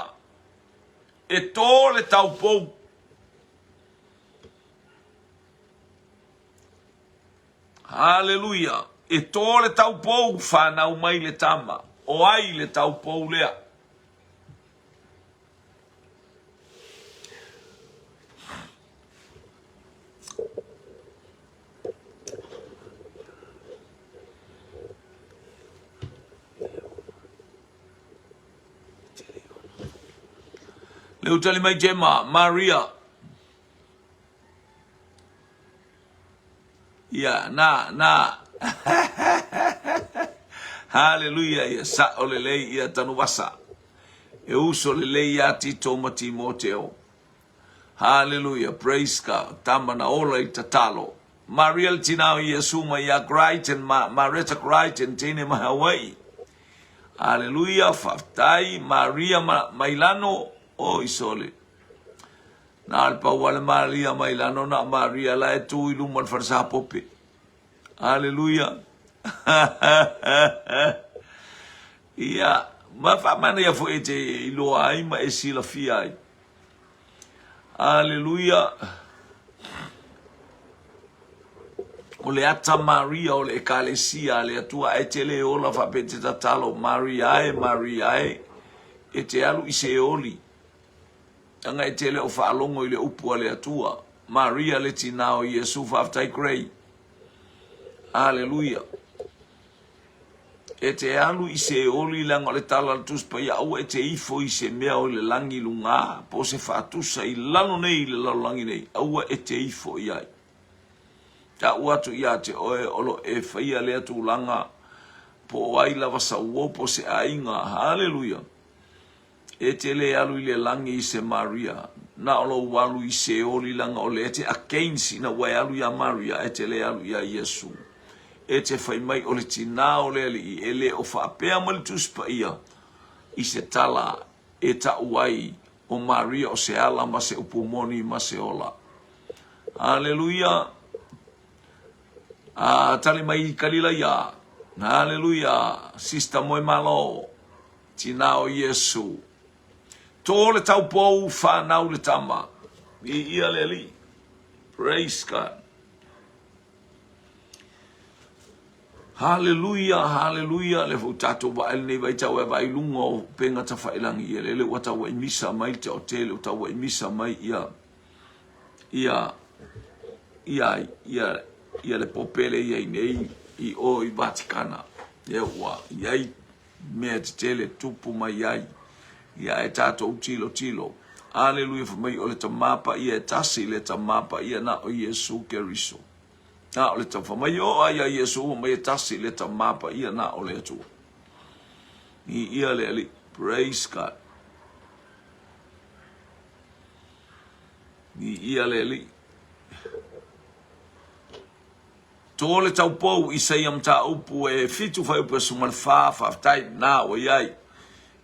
E tō le taupou. Haleluia! E tō le taupou, whanau mai le tama. O ai le taupou lea? Le utali mai Gemma, Maria. Ia, na, na. Haleluia, ia sa'o lelei ia Tanuvasa. E uso lelei iā Tito ma Timoteo. Haleluia, praise God. Tama na ola i tatalo. Maria le tinā o Iesu ma iā Crichton, ma Mareta Crichton, teine ma Hawaii. Haleluia, faafetai. Maria ma, Mailano, oi sole. Na o le pau lava le Maria mai lano na o Maria la e tu i luma o le fale sapope. Aleluia. Ia, ma faamanaia foi e te iloa ai ma e silafia ai. Aleluia. O le ata Maria o le ekalesia a le Atua ae te le ola faapea te tatalo Maria e Maria e e te alu i Seoli. Leaga e te le o faalogo i le upu a le Atua. Maria le tinā o Iesu, faafetai Gray. Aleluia. E te alu i Seoli leaga o le tala a le Tusi Paia, aua e te ifo i se mea o i le lagi i lugā, po o se faatusa i lalo nei i le lalolagi nei, aua e te ifo i ai. Ta'u atu iā te oe o lo e faia lea tulaga, po o ai lava sau uo po o se aiga. Haleluia. E te le alu i le lagi i se Maria, na o lou alu i Seoli leaga o le e te against ina ua e alu iā Maria e te le alu iā Iesu. E te fai mai o le tinā o le Alii e le o faapea mai le Tusi Paia i se tala e ta'u ai o Maria o se ala ma se upu moni ma se ola. Aleluia! A tali mai i Kalilaia. Aleluia! Sister Moemalo. Tinā o Iesu. Tō le taupou, whānau le tama. Viia le Alii. Praise God. Haleluia, haleluia, le fau tātou vaai lenei vaitau e vaai lunga o penga tawhailangi ia lele ua tau ai misa mai te o tele ua tau ai misa mai ia ia ia ia ia le popele ia i nei i o i Vatikana ia ua iai mea tetele tupu mai ai ia e tatou tilotilo. Aleluia fai mai o le Tama Paia e tasi le Tama Paia na o Iesu Keriso. Na o le Tama fai mai o ai a Iesu fai mai e tasi le Tama Paia na o le Atua. I ia le Alii. Praise God. I ia le Alii. Tō le taupou, Isaia mataupu e 7 fuaiupu 14, faafetai, nā ua i ai.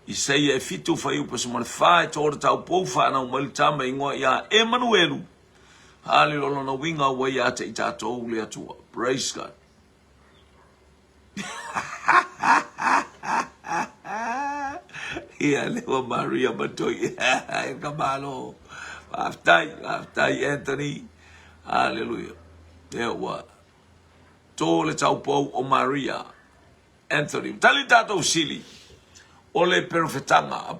Isaia e 7 fuaiupu 14, e tō le taupou, whānau mai le tama ingoa iā Emanuelu. Haleluia, o lona uiga ua ia te i tātou le Atua. Praise God. Ia, le ua Maria Matoi. E ka malo. Faafetai, faafetai Anthony. Haleluia. Ia ua tō le taupou o Maria. Anthony. Tali tātou sili. O le perofetanga,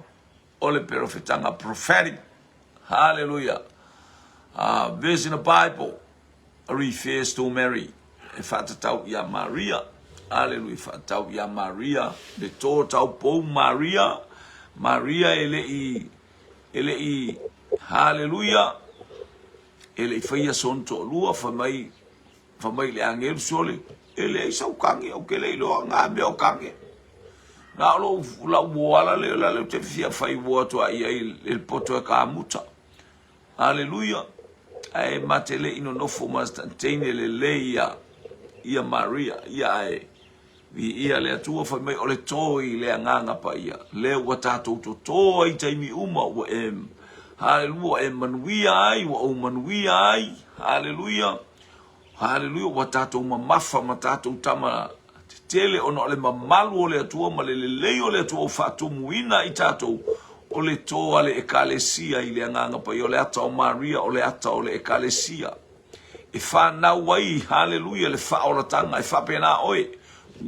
o le perofetanga prophetic. Haleluia. Verse in the Bible refers to Mary. E whaatatau i a Maria. Aleluia, whaatatau i a Maria. Le tō taupou Maria. Maria e le i, e le i, haleluia, e le i whaia son to'alua, whai mai, whai mai le angelu sole, e leai sau kange, ou ke le iloa ngā mea o kange. Nā o lou, lau uo ala lea, la leu te fia whai uo atu a ia i le poto e ka muta. Aleluia! Ae ma te le i nonofo ma teine lelei ia, ia Maria, ia ae viia le Atua fai mai o le toi le Agaga Paia, lea ua tatou totō ai i taimi uma ua e, haleluia, ua e manuia ai, ua ou manuia ai, haleluia. Haleluia, ua tatou mamafa ma tatou tama tetele ona o le mamalu o le Atua ma le lelei o le Atua ua faatumuina i tatou o le tō a le Ekalesia i le Agaga Paia, o le ata o Maria, o le ata o le Ekalesia. E fanau ai, haleluia, le faaolataga, e faapena oe.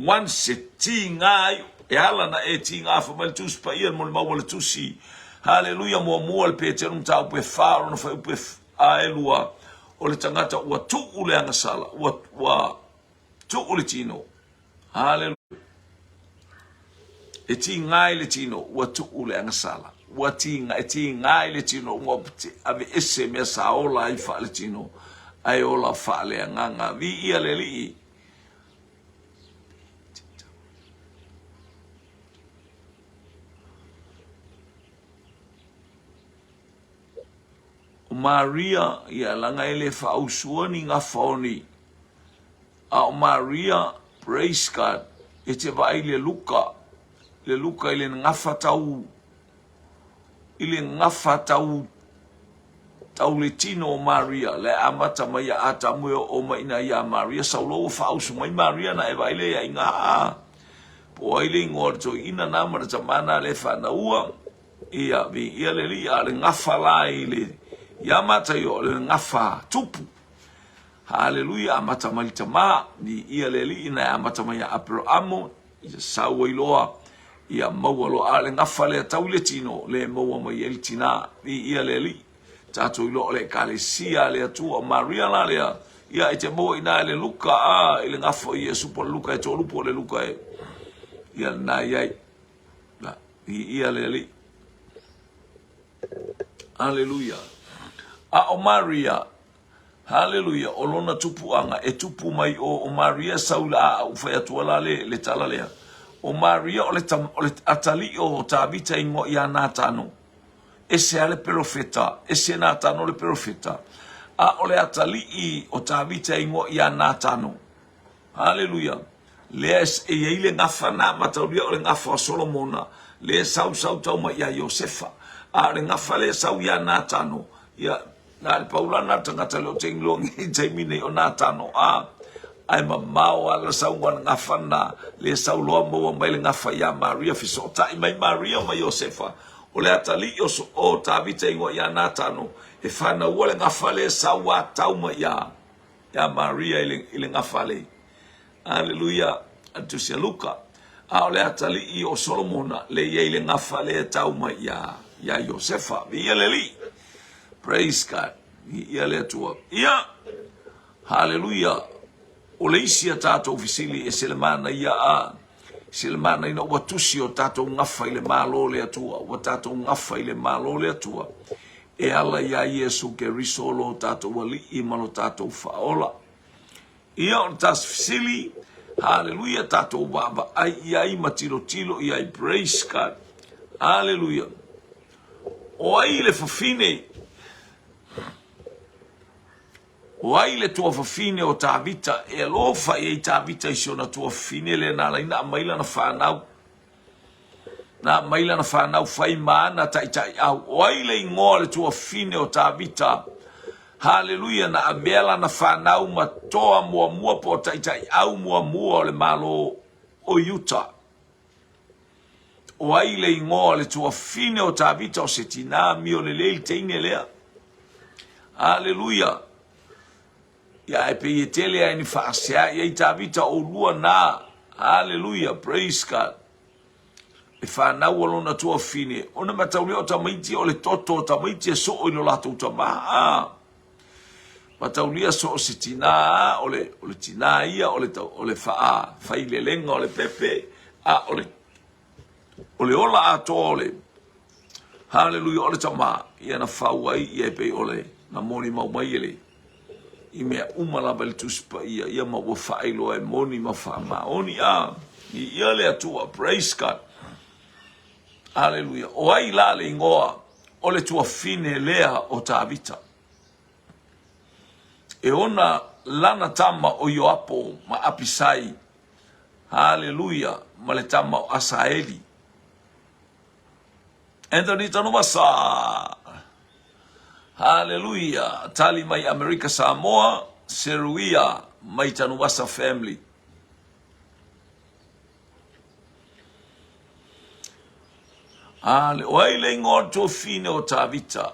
Once e tiga ai, e ala na e tiga fai mai le Tusi Paia, le molimau a le Tusi, haleluia, muamua le Petelu mataupu e fa, o lona fuaiupu e a e lua, o le tagata ua tuu le agasala, ua, ua tuu le tino. Haleluia. E tiga i le tino, ua tuu le agasala. Ua tiga, e tiga i le tino, ua aveese mea sa ola ai faaletino, ae ola faaleagaga. Viia le Alii. O Maria, ia, leaga e le faausua ni gafa o ni, a o Maria, praise God, e te vaai i le Luka, le Luka i le gafa tau, i le gafa tau, tau le tino o Maria, le amata mai ia Atamu e oo mai ina ia Maria, sau loa ua faausu mai Maria na e vaai lea ia iga, po o ai le igoa o le toeaina na ma le tama na le fanaua, Ia, viia le Alii, a o le gafa la i le, ia Mataio, o le gafa tupu. Haleluia, amata mai le tama, viia le Alii, na e amata mai ia Aperamo, ia sau ai loa, ia maua loa, a o le gafa lea tau i le tino, le maua mai ai le tina, viia le Alii. Tatou iloa o le ekalesia a le Atua, o Maria la lea, ia e te maua i ina i le Luka, a, i le gafa o Iesu, po o le Luka e tolu, po o le Luka e, ia lena i ai. La, viia le Alii. Aleluia. A o Maria, haleluia, o lona tupuaga e tupu mai o, o Maria sau i la a ou fai atu ala le, le tala lea. O Maria o le, tam, o le atalii o Tavita ingoa ia Natano. Ese a le perofeta, ese Natano le perofeta. A o le atalii o Tavita ingoa ia Natano. Haleluia! Lea e i ai le gafa na mataulia o le gafa o Solomona, lea e sau sau tau mai ia Iosefa. A o le gafa lea e sau ia Natano, ia, na le pau la na tagata le o te iloa nei i taimi nei o Natano, a, ae mamao lava le sauga o le gafa na, lea e sau loa maua mai le gafa ia Maria, fesootai mai Maria ma Iosefa, o le atalii o, o Tavita igoa ia Natano, e fanaua le gafa lea e sau a tau mai ia ia Maria i le, i le gafa le. Aleluia, a le tusi a Luka. A o le atalii o Solomona, le i ai le gafa le e tau mai ia, ia Iosefa. Viia le Alii. Praise God. Viia le Atua. Ia, haleluia. O le isi a tatou fesili e se le manaia a se le manaia ua tusi o tatou gafa i le Malo o le Atua, ua tatou gafa i le Malo o le Atua. E ala iā Iesu Keriso lo tatou Alii ma lo tatou Faaola. Ia o le tasi fesili, haleluia, tatou vaavaai i ai ma tilotilo i ai, praise God, haleluia. O ai le fafine, o ai le tuafafine o Tavita e alofa i ai Tavita i si ona tuafafine lea na ala ai na aumai lana fanau? Na aumai lana fanau fai ma ana taitaiau. O ai le igoa o le tuafafine o Tavita? Haleluia, na avea lana fanau ma toa muamua po o taitaiau muamua o le Malo o Iuta. O ai le igoa o le tuafafine o Tavita o se tinā mio lelei le teine lea? Haleluia. Ia ae pei e tele ai ni faasea i ai Tavita oulua na. Haleluia, praise God. E fanau a lona tuafafine, ona mataulia o tamaiti o le toto o tamaiti e soo i lo latou tama. Ah. Mataulia so o se tinā, o le, o le tinā ia, o le, o le faa failelega o le pepe, a o le, o le ola atoa o le, Haleluia, o le tama, ia na fau ai ia e pei o le, na molimau mai e le, i mea uma lava i le Tusi Paia, ia ma ua faailoa e moni ma faamaoni. A, viia le Atua, praise God. Haleluia. O ai la le igoa o le tuafine lea o Tavita? E ona lana tama o Ioapo ma Apisai, haleluia, ma le tama o Asaeli. Anthony Tanuvasa. Haleluia. Tali mai Amerika Samoa, Seruia mai Tanuvasa family. Ale, o ai le ingoa o tuafine o Tavita?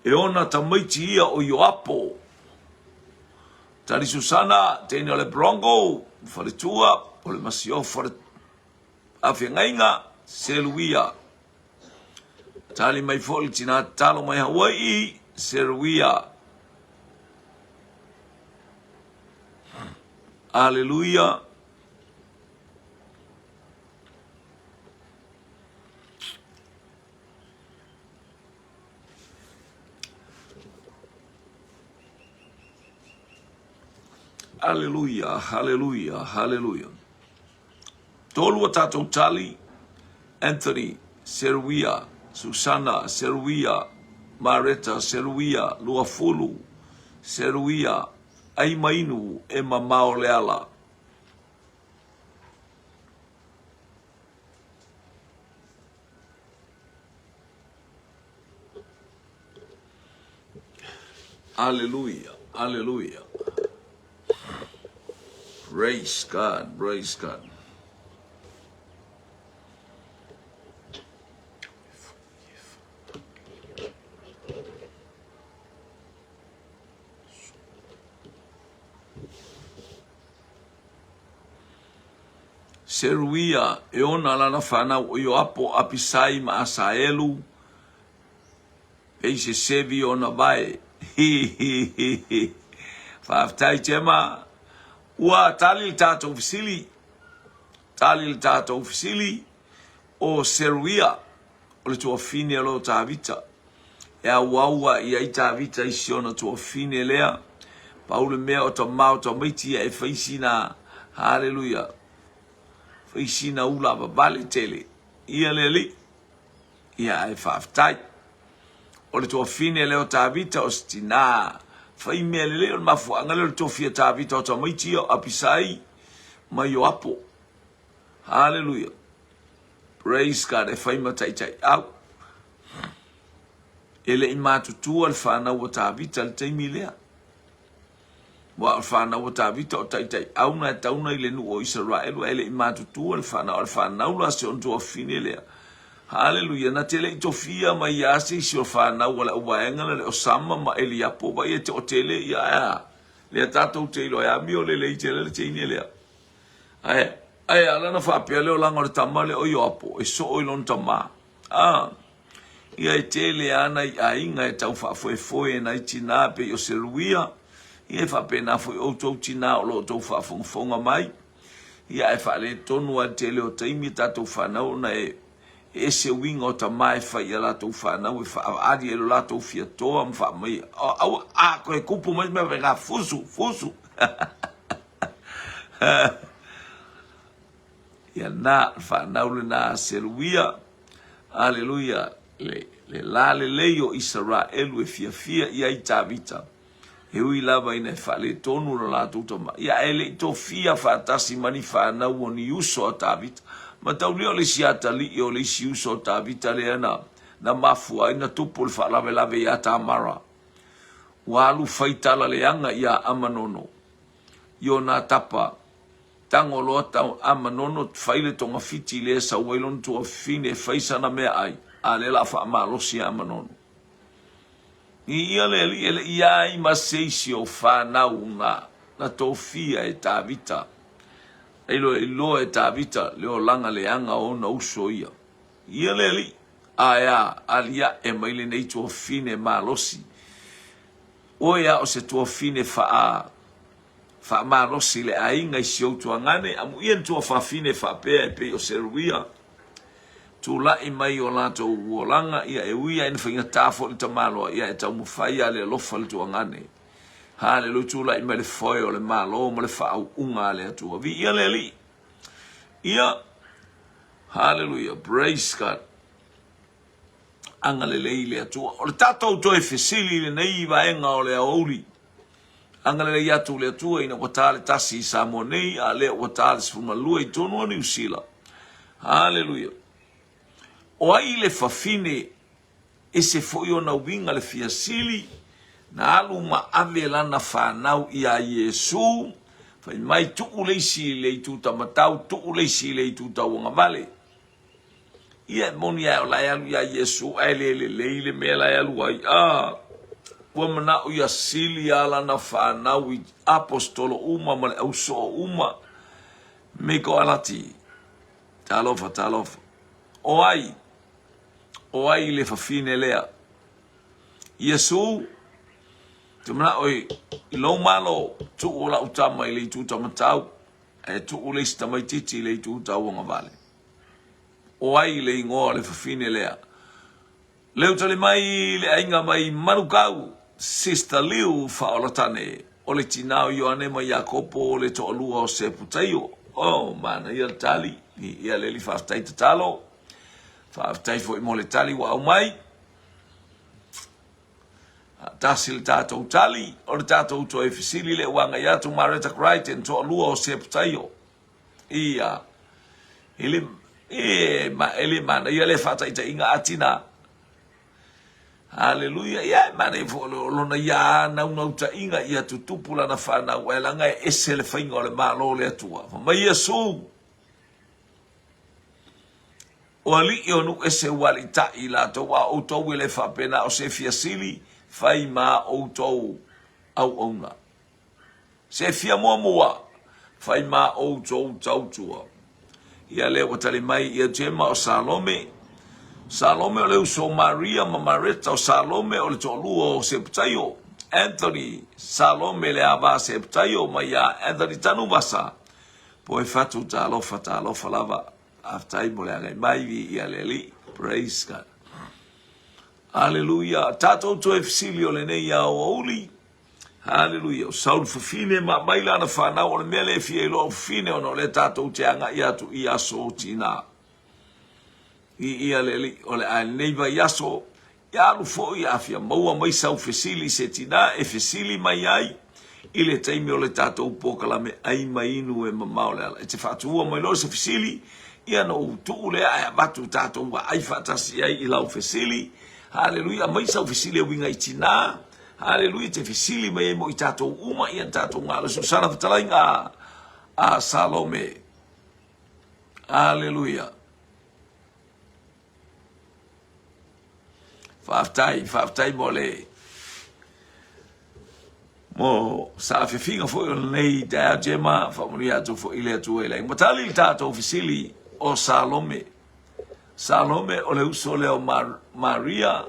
E ona tamaiti ia o Ioapo. Tali Susana, teine o le Brongo, faletua, o le masiofo le afeagaiga, Seruia. Tali mai foi le tina tatalo mai Hawaii, Seruia. Aleluia. Aleluia, haleluia, haleluia. Tolu a tātou tali, Anthony, Seruia, Susana, Seruia, Mareta, Seruia, Luafulu, Seruia, ai mainu e mamao le ala. Aleluia, aleluia. Praise God, praise God. Seruia, e ona lana fanau o Ioapo, Apisai ma Asaelu, pei se sevi ona vae. Hihihihi. Faafetai Gemma. Ua tali le tatou fesili. Tali le tatou fesili o Seruia o le tuafine o lo Tavita. E auaua i ai Tavita i si ona tuafine lea. Pau le mea o tama o tamaiti ia e fai sina, haleluia, fai sina ula vavale tele. Ia le alii, ia ae faafetai. O le tuafine lea o Tavita o se tinā fai mea lelei o le mafuaaga lea o le tofia Tavita o tamaiti ia o Apisai ma Ioapo. Haleluia. Praise God, e fai ma taitaiau. E le i matutua le fanau a Tavita i le taimi lea. Ua o le fanau a Tavita o taitaiau na e tauna i le nuu o Isaraelu, ae le i matutua le fanau. O le fanau la si ona tuafafine lea. Haleluia, na te le i tofia mai ia se isi o fanau a le auvaega lea o Sama ma Eliapo, vai e toatele ia ae a. Lea tatou te iloa e amio lelei tele le teine lea. Ae, ae ala na faapea le olaga o le tama lea o Ioapo, e soo i lona tama. A, ia e tele lava nai aiga e tau faafoefoe e nai tinā pei o Seruia, ia e faapena foi outou tinā o lo o outou faafogafoga mai. Ia ae faaletonu lava i le tele o taimi a tatou fanau ona e ese uiga o tama e fai i a latou fanau e faaali ai lo latou fiatoa ma faamai, aua, a toe kupu mai se mea faapena, fusu, fusu. Ia na, whanau le na Seruia, aleluia, le, le la lelei o Isaraelu e fiafia i ai Tavita. E ui lava ina e faaletonu lo latou tama. Ia e le i tofia faatasi ma ni whanau o ni uso a Tavita. Mataulia o le isi atalii o le isi uso o Tavita lea na, na mafua ai na tupu le faalavelave iā Tamara. Ua alu fai tala leaga iā Amanono. I ona tapa, tango loa ta Amanono fai le togafiti lea e sau ai lona tuafafine e fai sana meaai, a lea la a faamalosi e Amanono. I ia le alii e le i ai ma se isi o fanau na na tofia e Tavita. E iloa iloa e Tavita le olaga leaga o ona uso ia. Ia le alii, ae a aliae mai lenei tuafafine malosi Oe a o se tuafine faa faamalosi i le aiga i si ou tuagane, amuia ni tuafafine faapea e pei o Seruia, tulai mai o latou olaga, ia e ui a ina faigata foi le tamaloa, ia e taumafai a le alofa le tuagane. Haleluia, tulai mai le foe o le Malo ma le faauuga a le Atua. Viia le Alii. Ia, haleluia, praise God. Agalelei le Atua. O le tatou toe fesili i lenei vaega o le aoauli. Agalelei atu le Atua ina ua ta le 1 i Samoa nei, a lea ua ta le 12 i totonu o Niu Sila. Haleluia. O ai le fafine ese foi ona uiga le fia sili na alu ma ave lana fanau iā Iesu, fai mai tuu le isi i le itu tamatau, tuu le isi i le itu tauagavale. Ia e moni ae o la e alu ia Iesu ae le lelei le mea la e alu ai. Ah. Ua manao ia sili a lana fanau i aposetolo uma ma le ausoo uma. Miko Alati, Talofa, talofa. O ai? O ai le fafine lea? Iesu, te manao i lou malo, tuu lau tama i le itu taumatau, ae tuu le isi tamaitiiti i le itu tauagavale. O ai le igoa o le fafine lea? Leu tali mai le aiga mai Manukau, Sister Liu Faaolatane, o le tina o Ioane ma Iakopo o le toalua o Seputaio. Oh, manaia le tali. Ia le alii faafetai tatalo. Faafetai foi mo le tali ua aumai. Tasi le tatou tali, o le tatou toe fesili lea ua agai atu Mareta Crichton, toalua o Seputaio. Ia, e le, e, ma, e le manaia le faataitaiga a tina. Haleluia. Ia, e manaia foi o lona ia naunautaiga ia tutupu lana fanau, ae laga e ese le faiga o le Malo o le Atua. Fai mai Iesu, o alii o nuu ese ua aliitai latou, a o outou e le faapena, o se fia sili, fai ma outou auauna. Se fia muamua, fai ma outou tautua. Ia lea ua tali mai ia Jema o Salome. Salome o le uso o Maria ma Mareta o Salome o le toalua o Seputaio. Anthony Salome le ava Seputaio mai ia Anthony Tanuvasa. Poe fatu talofa talofa lava. Faafetai mo le agai mai viia le Alii. Praise God. Aleluia. Tatou toe fesili o lenei aoauli. Haleluia. O Saulu fafine ma aumai lana fanau, o le mea lea e fia iloa o fafine ona o lea tatou te agai atu i aso o tina. I ia le alii, o le a lenei vaiaso, ia alu foi a fia maua mai sau fesili i se tina e fesili mai ai i le taimi o le tatou polokalame ai ma inu e mamao le ala. E te faatuua mai loa se fesili, ia na ou tuu lea ae avatu tatou vaai faatasi ai i lau fesili. Haleluia, aumai sau fesili e uiga i tina. Haleluia, te fesili mai ai mo i tatou uma ia tatou galo. Susana fetalaiga a Salome. Haleluia. Faafetai, faafetai mo le mo saafiafiga foi o lenei taeao Jema, faamanuia atu foi le Atua i le aiga. Ua tali le tatou fesili o Salome. Salome o le uso lea o Mar Maria,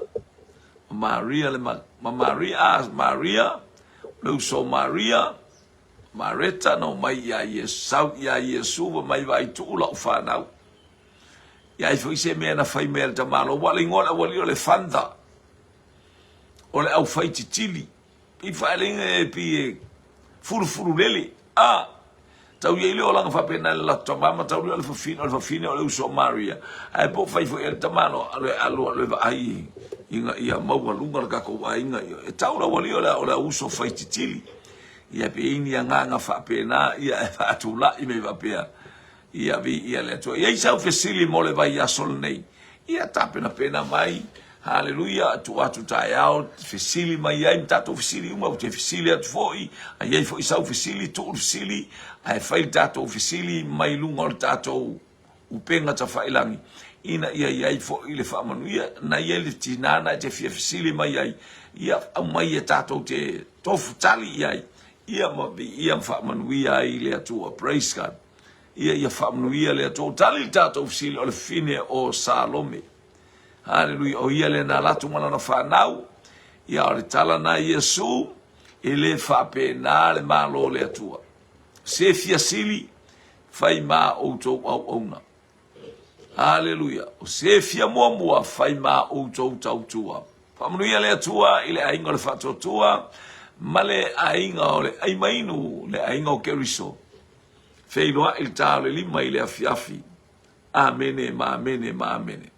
Maria le ma, ma Maria, ah, Maria, o le uso o Maria, Mareta na omai iā Iesu, sau iā Iesu wa mai vaai tuu lau fanau. Ia ai foi se mea na fai mai e le tamalo, ua le igoa o le aualii o le Fanta, o le aufai titili. I faeleiga e pi e fulufulu lele. A, tau iai le olaga faapena i le latou tama ma tau lea o le fafine, o le fafine o le uso o Maria. Ae po o fai foi e le tamalo, alo e alu alo e vaai ina ia maualuga le tatou aiga. E tau le aualii o le, o le auuso fai titili. Ia pe i ni agaga faapena, ia e faatulai mai faapea. Ia viia le Atua. E i ai sau fesili mo le vaiaso lenei? Ia tapenapena mai. Haleluia, tuu atu taeao, fesili mai ai ma tatou fesili uma, ou te fesili atu foi, a i ai foi sau fesili, tuu le fesili, ae fai le tatou fesili mai luga o le tatou upega tafailangi, ina ia i ai foi le faamanuia, na i ai le tina na e te fia fesili mai ai, ia aumai e tatou te tofu tali i ai, ia ma viia ma faamanuia ai le Atua. Praise God. Ia ia faamanuia le Atua. Ua tali le tatou fesili o le fine o Salome. Haleluia. O ia lea na alu atu ma lana fanau. Ia o le tala na Iesu, e le faapena le Malo o le Atua. Se fia sili, fai ma outou auauna. Haleluia. O se fia muamua, fai ma outou tautua. Faamanuia le Atua i le aiga o le Faatuatua ma le aiga o le Aimainu, le aiga o Keriso. Feiloai le ta o le 5 i le afiafi. Amene ma amene ma amene.